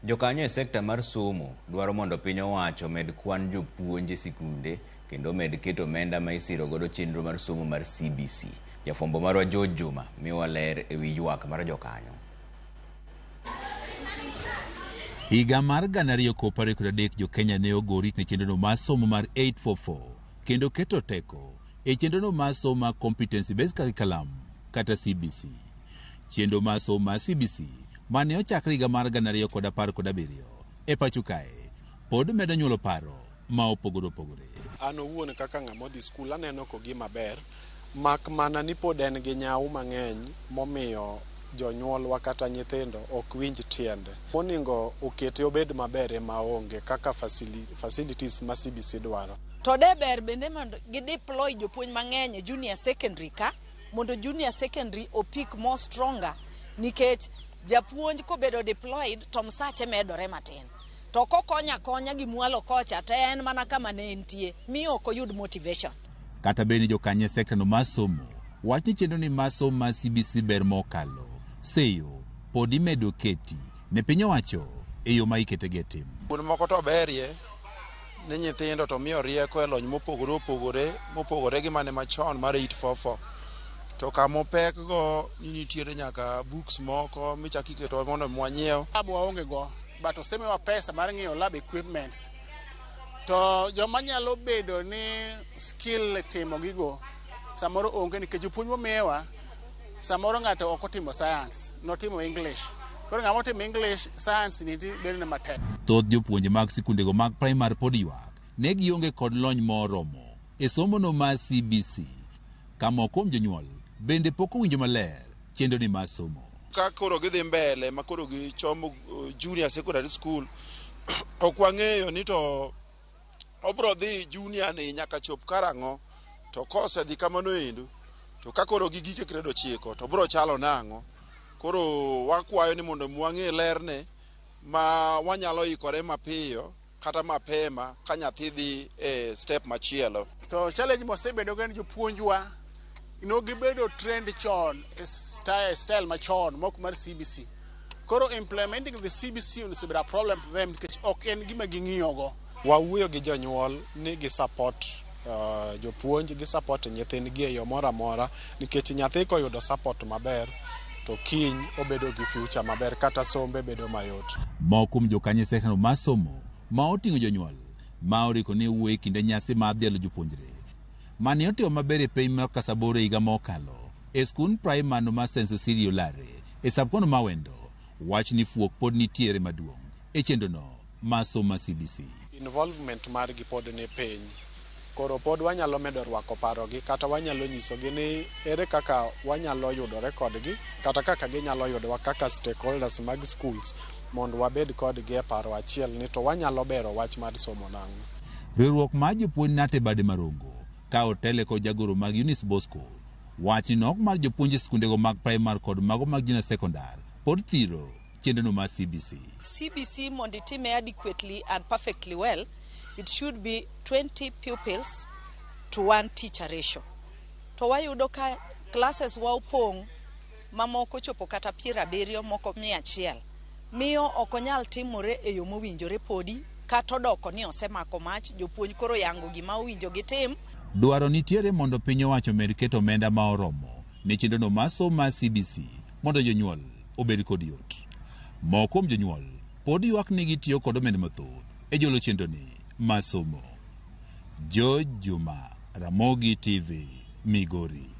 Jokanyo e sekta mar somo dwaro mondo piny owacho omed kwan jopuonj e sikunde kendo omed keto omenda ma isiro godo chenro mar somo mar CBC. Jafwambo marwa George Juma miyowa ler e wi ywak mar jokanyo. Higa mar 2023 jo-Kenya ne ogo orit ne chenrono mar somo mar 844 kendo keto teko e chenrono mar somo mar Competency Based Curriculum kata CBC. Chenro mar somo mar CBC mane ochakre higa mar 2017 e pacho kae pod medo nyuolo paro ma opogore opogore. An owuon kaka ng'ama odhi skul aneno kogima ber mak mana ni pod en gi nyawu mang'eny momiyo jonyuolwa kata nyithindo ok winj tiende. Monego okete obed maber ema onge kaka facilities ma CBC dwaro. To de ber bende mondo gi deploy jopuonj mang'eny e junior secondary ka mondo junior secondary opik more stronger nikech japuonj kobedo deployed to msache medore matin. To kokonyo akonya gi mwalo kocha to en mana kama ne entie miyo ok oyud motivation. Kata bed ni jokanyo e sekta no mar somo wach ni chenro ni mar somo mar CBC ber mokalo, seyo pod imedo keti ne piny owacho e yo ma ikete gi e tim. Kuond moko to berie ni nyithindo to miyo rieko e lony mopogore opogore mopogore gi mane machon mar 844 to kama opek go ni nitiere nyaka books moko michako iketo mondo mwanyiew. Lab waonge go but osemiwa pesa mar ng'iewo lab equipments to joma nyalo bedo ni skill timo gigo samoro onge nikech jopuonj momiwa samoro ng'ato ok otimo science notimo English koro ng'ama otimo English science ni bedo ne matek. Thoth jopuonje mag sikundego mag primary pod ywak ne gionge kod lony moromo e somo no mar CBC ka moko kuom jonyuol bende pok owinjo maler chenro ni mar somo. Ka koro gidhi mbele ma koro gichomo junior secondary school ok wang'eyo ni to obro dhi junior ni nyaka chop karang'o to kosedhi kamano endo to ka koro gigik e grade 9 to bro chalo nang'o. Koro wakwayo ni mondo wang'e lerne ma wanyalo ikore mapiyo kata mapema ka nyathi dhi e step machielo. To challenge mosebedo go en jopuonjwa no gibedo trained chon e style machon mok mar CBC. Koro implementing the CBC osebedo a problem to them nikech ok en gima ging'iyo go. Wawuoyo gi jonyuol ni gi support jopuonj gi support nyithindgi e yo moro amora nikech nyathi koyudo support maber to kiny obedo gi future maber kata sombe bedo mayot. Moko kuom jokanyo e sekta mar somo ma oting'o jonyuol ma oriko ne wuoyo e kinde nyasi mar dhialo jopuonjre mane otimo maber e piny mar Kasaboro higa mokalo e skund primar no mar St. Cecilia Olare e sub-county ma Awendo wach ni fuok pod nitiere maduong' e chenro no mar somo mar CBC. Involvement margi pod ni piny. Koro pod wanyalo medo rwako parogi kata wanyalo nyisogi ni ere kaka wanyalo yudore kodgi kata kaka ginyalo yudowa kaka stakeholders mag schools mondo wabed kodgi e paro achiel ni to wanyalo bero wach mar somo nang'o. Riwruok mar jopuonj Nate Bade Marongo ka otele kod jagoro mag Eunice Bosco wach ni nok mar jopuonj e sikundego mag primar kod mago mag junior secondary pod thiro chenro no mar CBC. CBC mondo itime adequately and perfectly well, it should be 20 pupils to 1 teacher ratio. To wayudo ka classes wa opong' mamoko chopo kata 70 moko 100. Miyo ok onyal timore e yo mowinjore podi kata odoko ni osemako mach jopuonj koro yango gima owinjo gitim. Dwaro nitiere mondo piny owacho omed keto omenda ma oromo ne chenro no mar somo mar CBC mondo jonyuol obed kod yot. Moko kuom jonyuol pod ywak ni gitiyo kod omenda mathoth e jolo chenro ni mar somo. George Juma, Ramogi TV, Migori.